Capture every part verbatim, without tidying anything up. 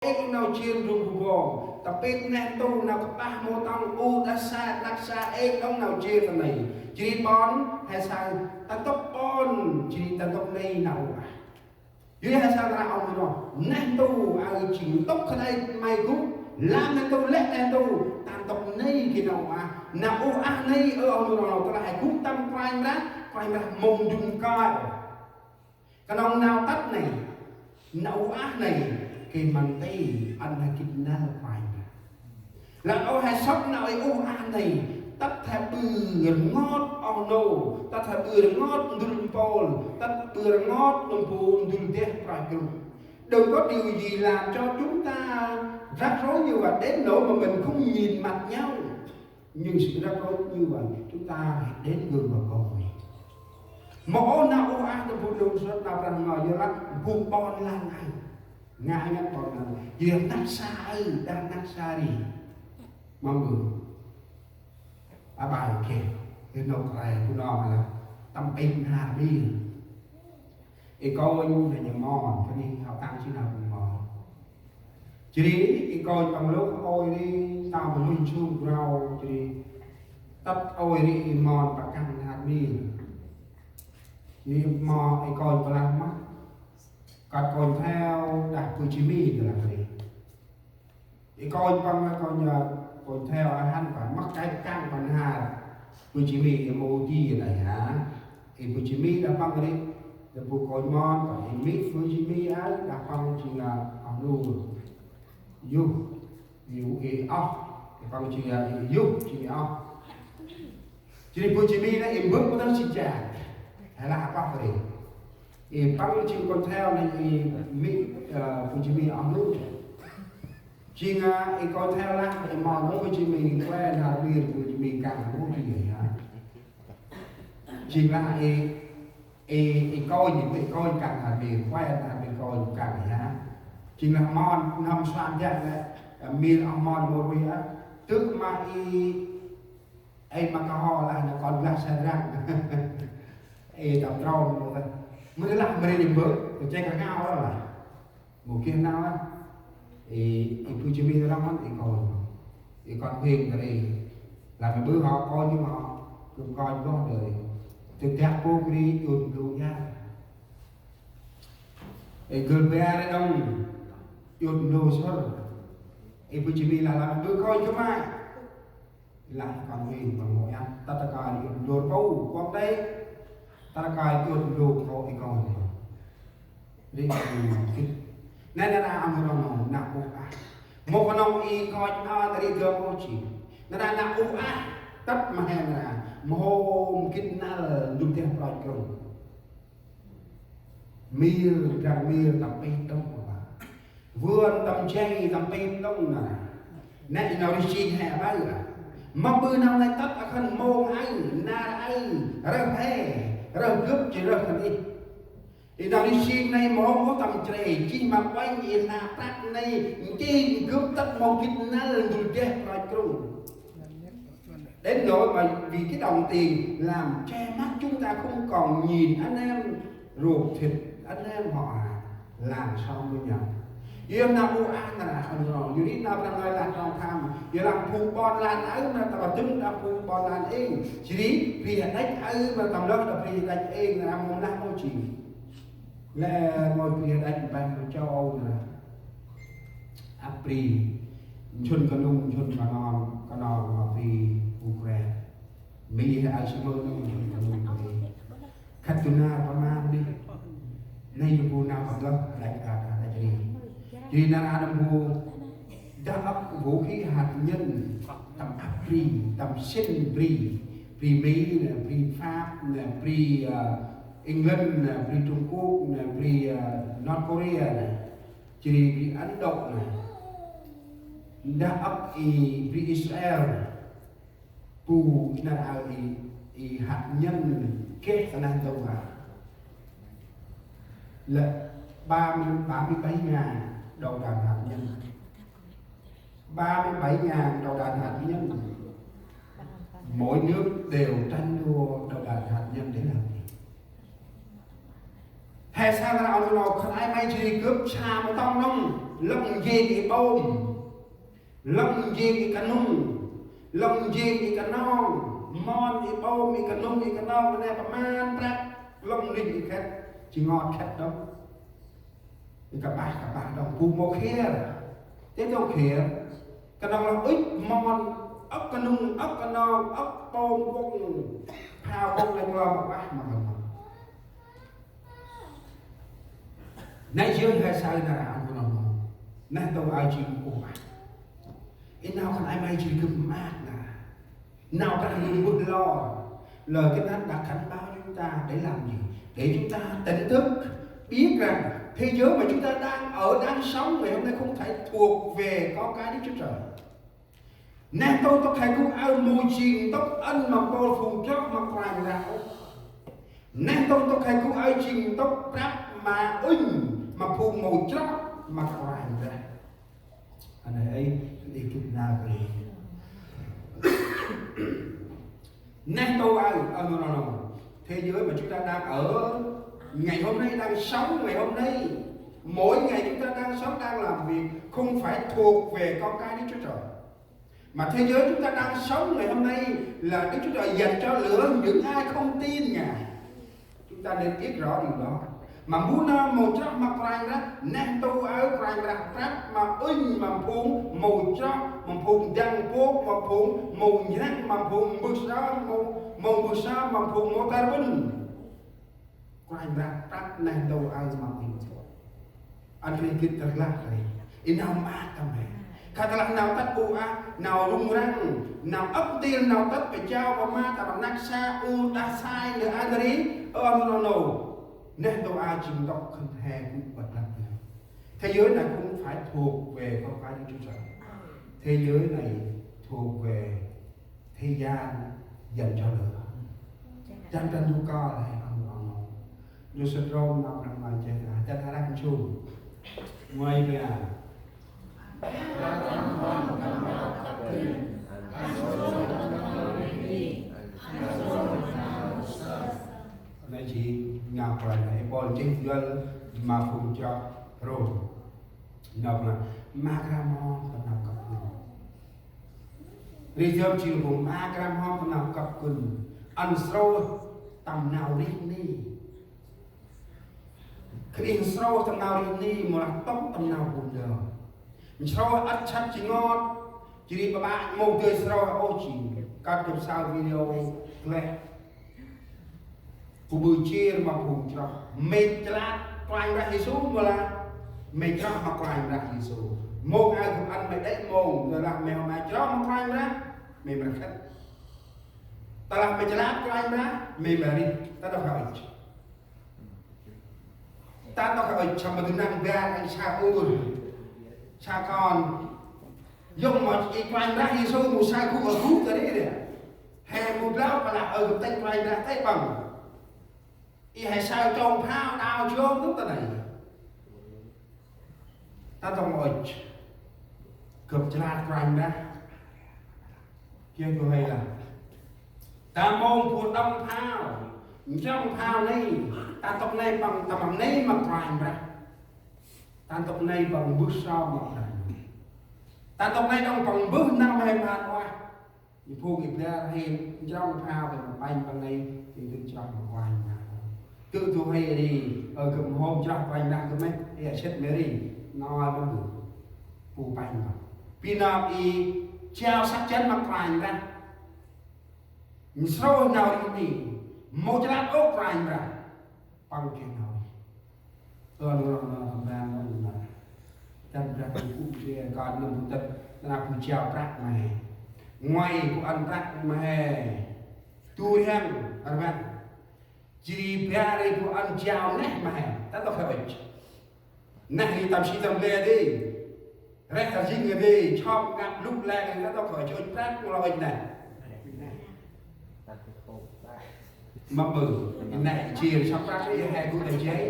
êk nau jêr ndrung bu bong. Ta pit neh ntu nau kpah mâu tông u đah sa, đah sa êk đŏng nau jêr ta nây. Jêh ri ƀon he say ta ntŭk ƀon, jêh ri ta ntŭk nây nau u ah. Yor he say ta nau ôh nô. Neh ntu aơ jêng ntŭk khân ay may gŭ. Lam neh ntu, lĕ neh ntu ta ntŭk nây geh nau u ah. Nau u ah nây ơ ôh nô, ta lah he gŭ tâm Kôranh Brah, Kôranh Brah mâu ndŭm kơi. Knŏng nau tât nây, nau u ah nây, geh ma nti ăn he gĭt năl Kôranh Brah. Lah ôh he sŏk nau i u ah nây, tât he ƀư rngot ôh nô, tât he ƀư rngot ndŭl mpôl, tât ƀư rngot ndŭl bu ndŭl deh prach krŭng. Đừng có điều gì làm cho chúng ta rắc rối như vậy, đến nỗi mà mình không nhìn mặt nhau. Nhưng sự rắc rối như vậy, chúng ta hãy đến gần và cầu nguyện. Mâu ôh nau u ah tâm bu lŭng srut nau Brah Ndu, yor lah bu ƀon lan aơ. Ngă ngăn ƀon lan. Yor lah năk sa aơ, đah năk sa ri. Mâm ƀư. Aƀaơ khe. Yor nôk rai bu nô ma lah. Tâm pit n'har ri. I kônh nây nhơ mon, kơt nây hao tăng jêh nau bu mon. Jêh ri i kônh păng lôh ôi ri, tao ma nuih nsum grau, jêh ri tât ôi ri i mon păng kăng n'har mir. Jêh ri mon i kônh păng lah mah. Kơt kônh theo đah bu Jimi ta lah ri. I kônh păng, kônh, ơ, kônh theo a hăn păng mât kay kăng păng n'har. Bu Jimi i mâu di nây hă. I bu Jimi đah păng ri. Đah bu kônh mon păng i mi bu Jimi aơ đah păng jêng, ơ, oh nu. Yuh. Yuh i oh. Đah păng jêng, ơ, yuh jêng i oh. Jêh ri bu Jimi nây i mbơ̆ mâu tâng si ja. He lah a pah ri. I păng jêng kônh theo nây i mi, ơ, bu Jimi oh nu. Jêng, ơ, i kônh theo lah, i mon bu Jimi kue n'har mir bu Jimi kăng bu Jimi hă. Jêng lah i, i, i kônh, i kônh kăng n'har mir, kue n'har mir kônh kăng hă. Jêng lah mon, n'hâm suan jang lĕ, ơ, mir oh mon mâu rui ah. Tơ̆ ma i, ê, ma kơho lah nê kon glah sa drăng. Ê, tâm trôm mâu lah. Mâu lah mri ni mbơ̆, kơ chê kơ ngao lah lah. Mâu geh nau lah. Ê, i bu Jimi răm mân, ê, kon. Ê, kon huêng kơ ri. Lah mê ƀư hŏ kon ñu hŏ. Kưm kon gôh đơi. Tơdah bu kri yun lu ya. Ê, gơl bê rê đŏng. Yun lu sơr. Ê, bu Jimi lah lah mê ƀư kon gơmai. Lah kon huêng păng mâu ăn, tât ta kơi yŭt ndô rpâu, kuŏng đê, tât ta kơi yŭt ndô rpâu i kon. Ri, ri, nê nê nê, ăn rŏng nô, nau u ah. Mâu knŏng i kon ăn ri dơm ôh jêng. Nê nê nau u ah, tât ma he nê nê, mâu hôm gĭt năl ndŭm deh prach krŭng. Mir, drăng mir tâm pit đŏng ma. Vườn tâm jay tâm pit đŏng nê. Nê nau ri jêng he ƀai lah. Ma ƀư nau nê tât a khân mông aơ, nar aơ, rơh he, rơh gâp jêh rơh khân ih. I nau ri jêng nê mông ôh tâm chrê, jêng ma uănh i nau prăk nê, jêng gâp tât mông gĭt năl ndŭl deh prach krŭng. Đến nỗi mà vì cái đồng tiền làm che mắt chúng ta không còn nhìn anh em ruột thịt, anh em họ hàng làng xóm với nhau. Yơh nau u ah nê nê, ăn rŏng, yơh ri nau Brah Ndu lah trong tham, yơh lah phung ƀon lan aơ nê, ta ƀă dŭm đah phung ƀon lan êng, jêh ri, bri hađăch aơ nê, tâm lơh đah bri hađăch êng nê, mâu lah mâu jêng. Lĕ mâu bri hađăch mpeh mâu châu Âu nê. Ăp bri, nsŭn kơnŭng, nsŭn kơnon, kơnon ma bri Ukraine. Mi he aơ sơmơ nŭng, nsŭn kơnŭng bri. Khât du nar pa man ni. Nây yu bu nau pa gơh, đăch, đăch, đăch ri. Jêh ri nar aơ nâm bu, dah ăp vũ khí hạt nhân, tâm ăp bri, tâm sĭn bri. Bri Mi nê, bri Pháp nê, bri, ơ, England nê, bri Trung Quốc nê, bri, ơ, North Korea nê. Jêh ri bri Ấn Độ nê. Dah ăp i bri Israel. Bu nar aơ i, i hạt nhân geh ta neh ntu a. Lĕ ba mươi, ba mươi bảy ngàn đầu đạn hạt nhân. Ba mươi bảy ngàn đầu đạn hạt nhân. Mỗi nước đều tranh đua đầu đạn hạt nhân để làm gì? He saơ nar aơ nô nô, khân ay may jêh ri gâp sa mâu tŏng nŏng, lŏng njêng i ƀôm, lŏng njêng i kanŭng, lŏng njêng i kanong, mon i ƀôm, i kanŭng, i kanong, ma nê pơman prăk, lŏng nuyh i khât, jêng ngot khât đŏng. I kƀah, kƀah đŏng, bu mâu khiêr. Tê tông khiêr, kanong lah ŭch mon, âk kanŭng, âk kanong, âk ƀôm, vŏng, phao vŏng, lĕ klô mâu ah ma kanong. Nây jêng he saơ nar aơ nô nô. Neh ntu aơ jêng ôh ah. I nau khân ay may jêng gâp maak nar. Nau Brah Ndu mbơh lor. Lời Kinh Thánh đã cảnh báo chúng ta để làm gì? Để chúng ta tỉnh thức, biết rằng thế giới mà chúng ta đang ở, đang sống ngày hôm nay không phải thuộc về con cái Đức Chúa Trời. Neh ntu ntŭk he gŭ aơ mâu jêng ntŭk ăn ma mpôl phung chroh ma Kôranh Brah ôh. Neh ntu ntŭk he gŭ aơ jêng ntŭk prăp ma ŭnh ma phung mâu chroh ma Kôranh Brah. Anh ấy, anh ấy gĭt nau kơ Neh ntu aơ, aơ, nô nô nô. Thế giới mà chúng ta đang ở, ngày hôm nay đang sống, ngày hôm nay, mỗi ngày chúng ta đang sống, đang làm việc, không phải thuộc về con cái Đức Chúa Trời. Mà thế giới chúng ta đang sống ngày hôm nay là Đức Chúa Trời dành cho lửa những ai không tin Ngài. Chúng ta nên biết rõ điều đó. Ma bu nơm mâu chroh ma Kôranh Brah, neh ntu aơ Kôranh Brah prăp ma ŭnh ma phung mâu chroh, ma phung dăng pôk, ma phung mâu njrăng, ma phung mbơh sơm, mâu, mâu mbơh sơm, ma phung mâu târ bân. Kôranh Brah prăp neh ntu aơ ma ŭnh. Ăn Krist gĭt tơlah ri. I nau maak tâm he. Khă tơlah nau tât ƀư a, nau rŭng răng, nau ăp ntil, nau tât pơ jao pơ ma, ta pơ năk sa, u, đah sai, nơ ăn ri, ơ, nô nô nô. Neh ntu aơ jêng ntŭk khân he gŭ băt lăp nơ. Thế giới này không phải thuộc về con cái Đức Chúa Trời. Thế giới này thuộc về thế gian dành cho lửa. Chăn chăn du co là hay ăn ăn ăn. Lu sơ trôm nau năm mai chê na, chăn hai đăng chung. Ngoài về à. Nây jêng nau Kôranh Brah, i Pôl nchih njuăl ma phung chroh Rôm. Nau Kôranh Brah, ma gram hŏm tâm nau kâp gân. Ri dơm jêng phung ma gram hŏm tâm nau kâp gân. Ăn srôih tâm nau rêh ni. Khân ay srôih tâm nau rêh ni, mâu lah tŏng tâm nau bu ndơ. Srôih ăt săk jêng ngot, jêh ri ƀaƀă mâu dơi srôih ôh jêng. Kơt gâp saơ video kleh. Gâp ƀư jêr ma phung chroh. May chlăt Kôranh Brah Yêsu mâu lah may chroh ma Kôranh Brah Yêsu. Mông aơ gâp ăn may đê̆ mông, mâu lah may, may chroh ma Kôranh Brah, may mra khât. Tơlah may chlăt Kôranh Brah, may mra rêh. Ta đŏk hŏ ŭch. Ta đŏk hŏ ŭch, săm ma du nang bar, ăn sa ur, sa kon. Yŏng ma i Kôranh Brah Yêsu mâu saơ gŭ, gŭ ta ri ri. He mâu blau pă lah ơ gâp tĭng Kôranh Brah tê păng. I he saơ trong phao đao jôm tŭ ta nây. Ta tŏng ŭch. Gâp chlăt Kôranh Brah. Kiơ gâp hay lah. Ta mông phur đŏng phao. Njrăng phao nây. Ta ntŭk nây păng, ta măng nây ma Kôranh Brah. Ta ntŭk nây păng mbơh sơm ma Kôranh. Ta ntŭk nây đŏng păng mbơh nau may mhan ueh. I phung i bar hên njrăng phao, ta păng pănh păng nây, ta dŭt njrăng ma Kôranh Brah. Tŭ tŭ hay ri, ơ, gâp mâu hôm njrăng Kôranh Brah gâp mê, ơ, sĭt mê ri, nau mâu bu, bu pănh ma. Pi nơm i jao săk jăn ma Kôranh Brah. Nsrôih nau rêh ni, mâu chlăt ôh Kôranh Brah. Păng geh nau rêh. Ơ, lu rŏng nau tâm ban nau nau. Tâm Brah Yêsu gŭ jêh, kơt nâm bu tât, nâm bu jao prăk ma he. Ngoai bu ăn prăk ma he. Du rhiăng, rvăt. Jêh ri bar ri bu ăn jao neh ma he. Ta đŏk hŏ ŭch. Neh ri tâm si tâm lê dê. Reh ta jêng dê, chop ngăp lŭk leng, ta đŏk hŏ ŭch, ŭch prăk, mâu lah ŭch neh. Ma ƀư, neh jêr sŏk prăk ri he gŭ ta jay.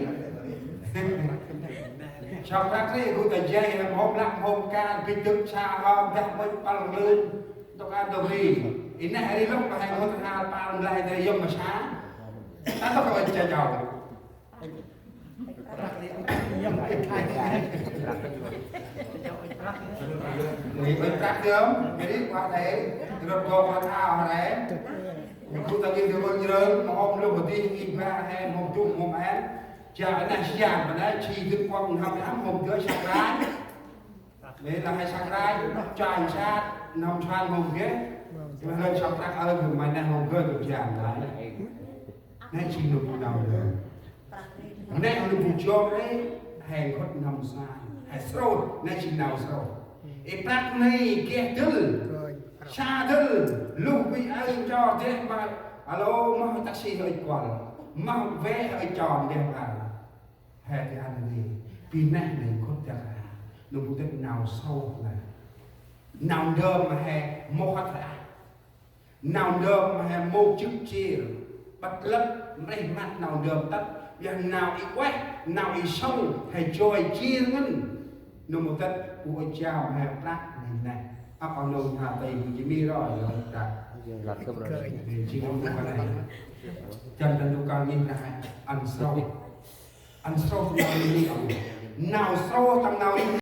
Sŏk prăk ri gŭ ta jay, he mhôm lăk mhôm kan, bĭch dŭk sa hom, dah mŭnh păl lưn, ntŭk ăn ntŭk ri. I neh ri lŭk ma he gŭ ta hal păl mlay ta yŏng ma sa. Ta đŏk hŏ ŭch jay jao. Ê, ơi prăk yơm, jadi kuah đê, rơp gô kuah ao hê. Gŭ ta gĭt dơm njrơl, ma hôm lŭ ma dih, i ba hê, hôm dŭ, hôm en. Jao neh siam, ma neh, chi dŭt kuah n'hâm n'hâm, hôm dơi săk rai. Nê lah hê săk rai, chai sat, n'hâm chuan hôm geh. Jao lơi săk prăk ơi, hôm mai neh hôm geh, dŭ jam lai. Nê chi nŭk nau dơm. Nê nŭk bu jom nê, hê nkhŭt n'hâm sa. Hê srôh, nê chi nau srôh. Ê prăk nê geh dơl. Sa dơl, luh bi ơi cho deh ma. Alo, mâu taxi hơi kual. Mâu vé hơi chon deh ma. Hê ti ăn nê. Bi neh nê nkhŭt dak ha. Nŭk bu dek nau srôh nê. Nau dơm ma hê mâu hăt ha. Nau ndơm ma he mâu jŭk jêr, ƀăt lăp, mrêh măt nau ndơm tât, yơh nau i ueh, nau i sông, he joi jêr ngăn. Nô mâu tât, u ơ jao ma he prăk nê neh. Ăp a nông tha tây bu jêh mi ro, yơh prăk. Jêh nông tha nê. Jăn tăn du kang ngih prăk he, ăn srôh. Ăn srôh tâm nau ri ri ŏng. Nau srôh tâm nau ri ri